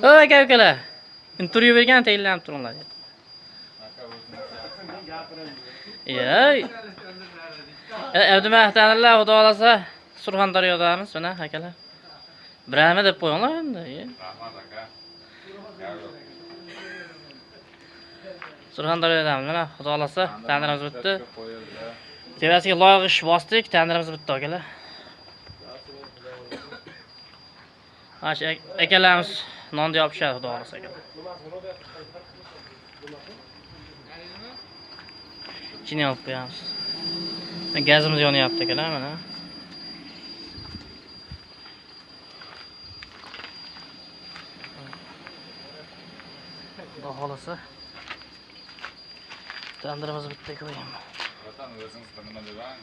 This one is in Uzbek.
O aka ukalar. Intervyu bergan tayinlanib turinglar. Ya. Abdumahtanlar xudo xolasa Surxondaryodamiz mana akalar. Birami deb qo'yinglar endi. Rahmat aka. Surxondaryodamiz mana xudo xolasa tandirimiz bitdi. Tepasiga loy g'isht bosdik, tandirimiz bitdi akalar. Mana shu akalarimiz nonni yopishadi xudo xolasa akalar. Ichini olib qo'yamiz. Gazimiz yonyapti akalar mana. Xudo xolasa tandirimiz bitta ko'yamiz. Vatan o'zingiz bir nima debang?